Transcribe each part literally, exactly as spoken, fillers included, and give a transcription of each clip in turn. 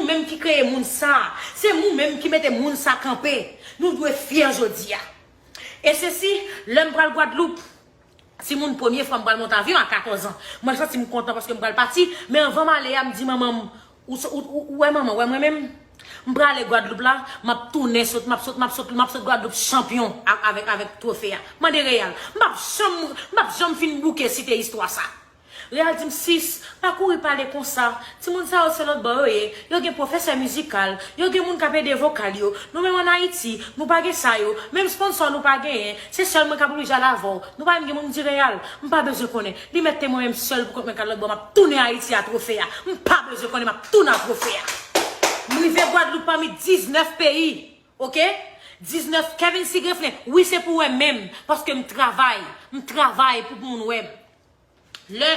menm ki kreye moun sa. Se nou menm ki mete moun sa kanpe. Nou dwe fyè jodi a. E sesi, lè m pral Gwadloup, timoun, premye fwa m pral monte avyon a katòz an. Mwen santi m kontan paske m pral pati, men anvan m ale a, m di manman m, ou, ou, ou, ou wè manman, ou wè mwen menm? M prale Gwadloup la, m ap tounen sot, m ap sot, m ap sot, m ap sot Gwadloup chanpyon a- avèk, avèk twofe a. Mande Real. M p ap janm, m p ap janm fin bouke site istwa sa. Real di m, sis, pa kouri pale konsa. Timoun sa yo se lòt bò yo ye. Yo gen pwofesè mizikal. Yo gen moun k ap ede vokal yo. Nou menm ann Ayiti, nou pa gen sa yo. Menm sponsò nou pa genyen. Se sèl mwen k ap oblije al avè w. Nou pa menm gen moun. M di Real, m pa bezwen konnen. Li mèt te mwen menm sèl pou kont mwen k al lòt bò, m ap tounen Ayiti a twofe a. M pa bezwen konnen, m ap tounen a twofe a. M rive Gwadloup pami diznèf peyi. Oke? Diznèf, Kevin Sigreflen. Wi, se pou wè menm. Paske m travay. M travay pou moun wè m. Lè,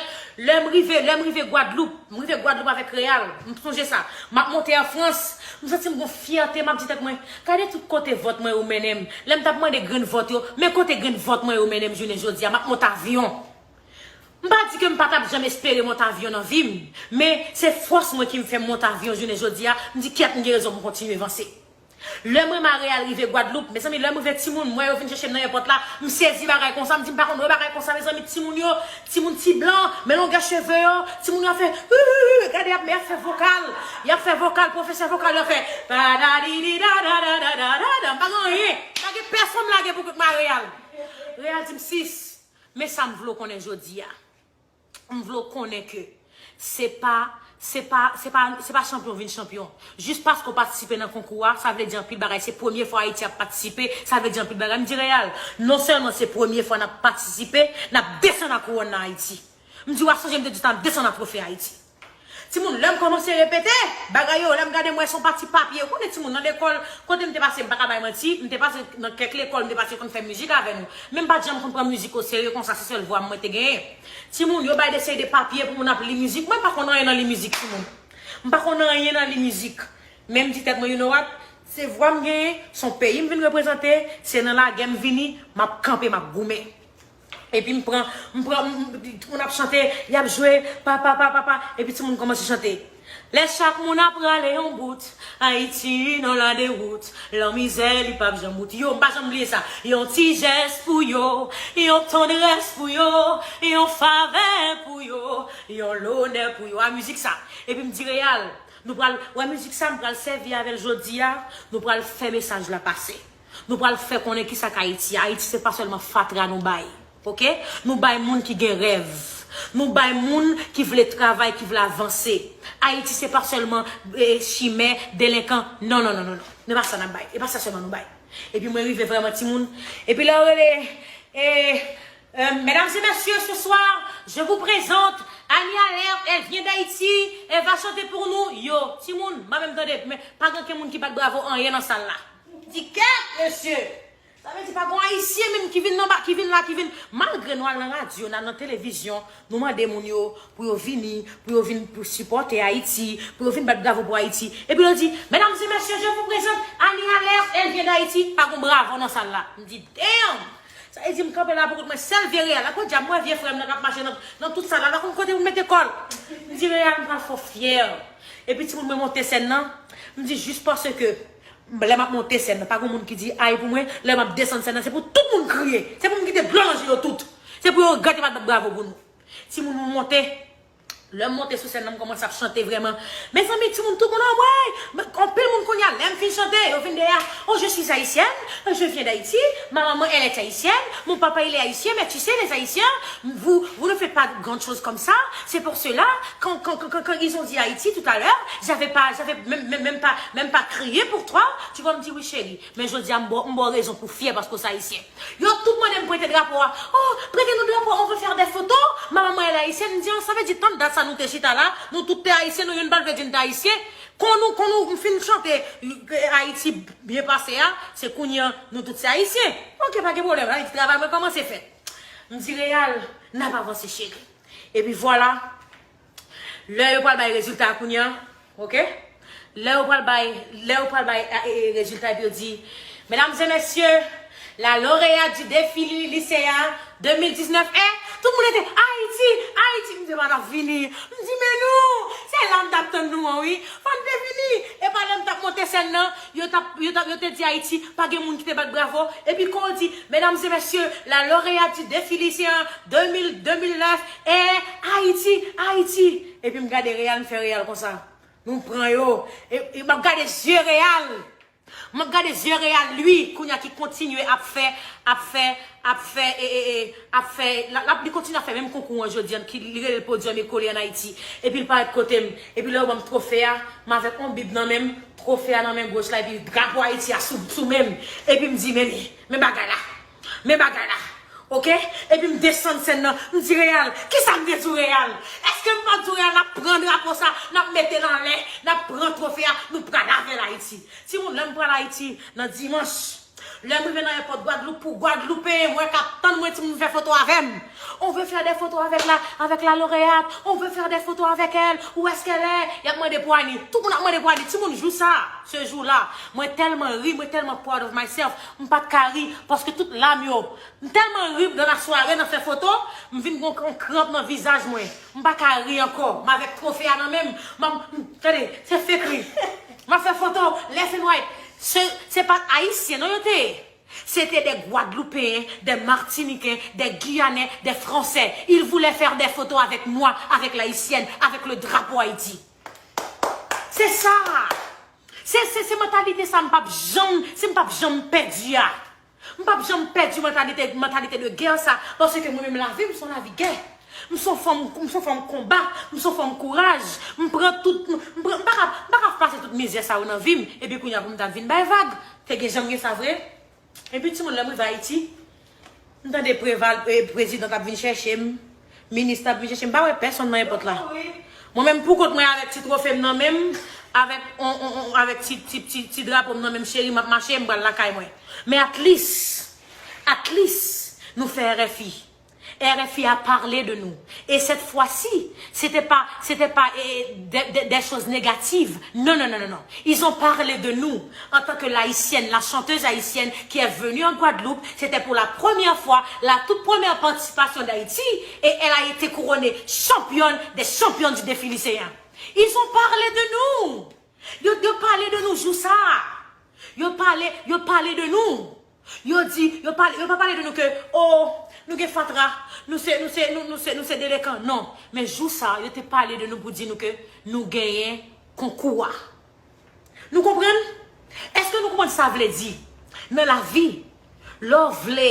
lè m rive, lè m rive Gwadloup, m rive Gwadloup avèk Real, m sonje sa. M ap monte an Frans, m santi m gon fyète, m ap di tèt mwen, gade tout kote vòt mwen yo mennen m. Lè m t ap mande grenn vòt yo, men kote grenn vòt mwen yo mennen m jounen jodi a, m ap monte avyon. M pa di ke m pa t ap janm espere monte avyon nan vi m, men se fòs mwen ki m fè m monte avyon jounen jodi a, m di kèt, m gen rezon pou m kontinye vanse. Lè mwen mare al rive Gwadloup, mezanmi, lè m rive timoun, m wè yo vin chèche m nan èpòt la, m sezi bagay konsa, m di m pa konn wè bagay konsa, mezanmi, timoun yo, timoun ti blan, men longè cheve yo, timoun yo ap fè, wi, wi, wi, gade, y ap, y ap fè vokal, y ap fè vokal, pwofesè vokal yo ap fè, pa da di di da da da da da da da, m pa gen anyen, m pa gen pèsonn m lage pou kout mare al. Real di m, sis, men sa m vle w konnen jodi a. M vle w konnen ke se pa, se pa, se pa, se pa chanpyon vin chanpyon. Jis paske w patisipe nan konkou a, sa vle di anpil bagay. Se premye fwa Ayiti ap patisipe, sa vle di anpil bagay. M di Real, non sèlman se premye fwa n ap patisipe, n ap desann ak kouwòn nan Ayiti. M di w a sonje m te di w sa, n ap desann ak twofe Ayiti. Timoun, lè m kòmanse repete bagay yo, lè m gade, m wè se yon pati papye. Ou konnen timoun nan lekòl, kote m te pase, m pa ka bay manti, m te pase nan kèk lekòl, m te pase konn fè mizik avè nou. Men m pa t janm konn pran mizik oserye konsa, se sèl vwa m mwen te genyen. Timoun, yo bay de seri de papye pou moun ap li mizik. Mwen pa konn anyen nan li mizik, timoun. M pa konn anyen nan li mizik. Men m di tèt mwen, you know what? Se vwa m genyen, se yon peyi m vin reprezante, se nan lagè m vini, m ap kanpe, m ap goumen. Epi m pran, m pran, m- m- moun ap chante, y ap jwe, papa, papa, papa, epi timoun kòmanse chante. Lè chak moun ap prale yon bout, Ayiti nan ladewout, lanmizè li p ap janm bout. Yo, m pa janm bliye sa. Yon ti jès pou yo, yon tandrès pou yo, yon favè pou yo, yon lonè pou yo. A mizik sa. Epi m di Real, nou pral, wè mizik sa, m pral sèvi avè l jodi a, nou pral fè mesaj la pase. Nou pral fè konnen kisa k Ayiti. Ayiti se pa sèlman fatra nou bay. Oke? Nou bay moun ki gen rèv. Nou bay moun ki vle travay, ki vle avanse. Ayiti se pa sèlman eh, chimè, delenkan. Non, non, non, non, non. Se pa sa n ap bay. E pa sa sèlman nou bay. Epi mwen rive vrèman timoun. Epi lè yo rele, eh, euh, mesdames et messieurs, ce soir, je vous présente Annie Alerte, elle vient d'Haïti, elle va chanter pour nous. Yo, timoun, m pa menm tande, men pa gen okenn moun ki bat bravo anyen nan sal la. Di kèt, mesye! Sa vle di pa gon Ayisyen menm ki vin nan ba, ki vin la, ki vin. Malgre nou al nan radyo, n al nan televizyon, nou mande moun yo pou yo vini, pou yo vin pou sipòte Ayiti, pou yo vin bat bravo pou Ayiti. Epi yo di, mesdames et messieurs, je vous présente Annie Alerte, elle vient d'Haïti. Pa gon bravo nan sal la. M di, damn! Sa vle di m kanpe la pou kont mwen, sèl vye Real la. Podyab, m wè vye frè m nan k ap mache nan, nan tout sal la. L pa konn kote pou l mete kò l. M di, Real, m pral fè w fyè. Epi timoun mwen monte sèn nan. M di, jis paske lè m ap monte sèn nan, pa gen moun ki di ay pou mwen. Lè m ap desann sèn nan, se pou tout moun kriye. Se pou m kite dlo nan je yo tout. Se pou yo regrèt yo pa t bat bravo pou nou. Timoun, mwen monte. Lè m monte sou sèn nan, m kòmanse ap chante vrèman. Mezanmi, timoun, tout moun anmwey! Anpil moun kounye a, lè m fin chante, yo vin dèyè. Oh, je suis haïtienne, je viens d'Haïti, ma maman, elle est haïtienne, mon papa, il est haïtien, mais tu sais, les Haïtiens, vous, vous ne faites pas de grandes choses comme ça. C'est pour cela, quand, quand, quand, quand, quand ils ont dit Haïti tout à l'heure, j'avais pas, j'avais même, même, même pas, même pas crié pour toi. Tu vois, m di, wi, cheri, men jodi a, m ba w, m ba w rezon pou fyè paske w se ayisyen. Yo tout mande m prete drapo a. Oh, prete nou drapo a, on veut faire des photos. Ma maman, elle est haïtienne. M di, oh, sa vle di, tann dat sa nou te chita la, nou tout te ayisyen, nou youn pa t vle di n te ayisyen. Kon nou, kon nou, m fin chante, eh, Ayiti byen pase a, se kounye a, nou tout se ayisyen. Oke, pa gen pwoblèm, Ayiti travay mwen kòmanse fèt. M di, Real, n ap avanse, cheri. Epi vwala, lè yo pral bay rezilta a kounye a, oke? Lè yo pral bay, lè yo pral bay, e, e, rezilta, epi yo di, mesdames et messieurs, la lauréate du défi lycéen deux mille dix-neuf est Tout moun rete, "Ayiti, Ayiti." M di, "Epa n ap vini." M di, "Men nou, se la m t ap tann nou an, wi. Fò n te vini." Epa lè m t ap monte sèn nan, yo t ap, yo t ap, yo te di Ayiti, pa gen moun ki te bat bravo. Epi kon di, "Mesdames et messieurs, la lauréate du défi lycéen deux mille, deux mille neuf est Haïti, Haïti." Epi m gade Real, m fè Real konsa. Nou pran yo. E, e m ap gade zye Real. M ap gade zye Real, li, kounye a ki kontinye ap fè, ap fè, ap fè, e, e, e, ap fè, l ap, li kontinye ap fè menm konkou an jodi a, ki li rele l Podium Ekole an Ayiti. Epi l parèt kote m. Epi lè yo ban m twofe a, m avèk yon bib nan men m, twofe a nan men goch la, epi drapo Ayiti a sou, sou men m. Epi m di, "Men li, men bagay la." Men bagay la. Oke? Epi m desann sèn nan. M di, "Real, kisa m te di w, Real? Èske m pa di w, Real, n ap pran drapo sa, n ap mete l anlè, n ap pran twofe a, nou pral avè l Ayiti." Timoun, lè m pral Ayiti, nan dimanch, lè m rive nan èpòt Gwadloup, pou Gwadloupeyen mwen k ap tann mwen, timoun, vin fè foto avè m. On veut faire des photos avec la, avec la lauréate. On veut faire des photos avec elle. Où est-ce qu'elle est? Y ap mande pou Ani. Tout moun ap mande pou Ani. Timoun, jou sa, ce jour-là, mwen tèlman ri, mwen tèlman proud of myself. M pa t ka ri, paske tout lam yo. M tèlman ri nan lasware, nan fè foto, m vin gon, gon kranp nan vizaj mwen. M pa ka ri ankò. M avèk twofe a nan men m. M ap, m, tande, se fake ri. M ap fè foto, left and right. Se, se pa t Ayisyen, non, yo te ye. C'était des Guadeloupéens, des Martiniquais, des Guyanais, des Français. Ils voulaient faire des photos avec moi, avec l'haïtienne, avec le drapeau Haïti. Se sa. Se, se, se mantalite sa m p ap janm, se m p ap janm pèdi a. M p ap janm pèdi mantalite, mantalite de gè sa, paske mwen menm lavi m se yon lavi gè. M se yon fanm, m se yon fanm konba, m se yon fanm kouraj. M pran tout, m, m pran, m pa ka, m pa ka pase tout mizè sa yo nan vi m, epi kounye a pou m ta vin bay vag. Te gen janm gen sa vre? Epi timoun, lè m rive Ayiti, m tande Preval, e, prezidan t ap vin chèche m, minis t ap vin chèche m, m pa wè pèsonn nan èpòt la. Mwen menm pou kont mwen avèk ti twofe m nan men m, avèk on, on, on, avèk ti, ti, ti, ti drapo m nan men m, cheri, m ap mache, m pral lakay mwen. Men at least, at least, nou fè R F I. R F I a parlé de nous. Et cette fois-ci, c'était pas, c'était pas eh, des, des, des choses négatives. Non, non, non, non, non. Ils ont parlé de nous en tant que l'haïtienne, la chanteuse haïtienne qui est venue en Guadeloupe. C'était pour la première fois, la toute première participation d'Haïti. Et elle a été couronnée championne des champions du défi lycéen. Ils ont parlé de nous. Yo, yo pale de nou jou sa. Yo pale, yo pale de nou. Yo di, yo pale, yo pa pale de nou ke, oh, nou gen fatra, nou se, nou se, nou, nou se, nou se delekan. Non. Men jou sa, yo te pale de nou pou di nou ke nou genyen konkou a. Nou konprann? Èske nou konprann sa vle di? Nan lavi, lè w vle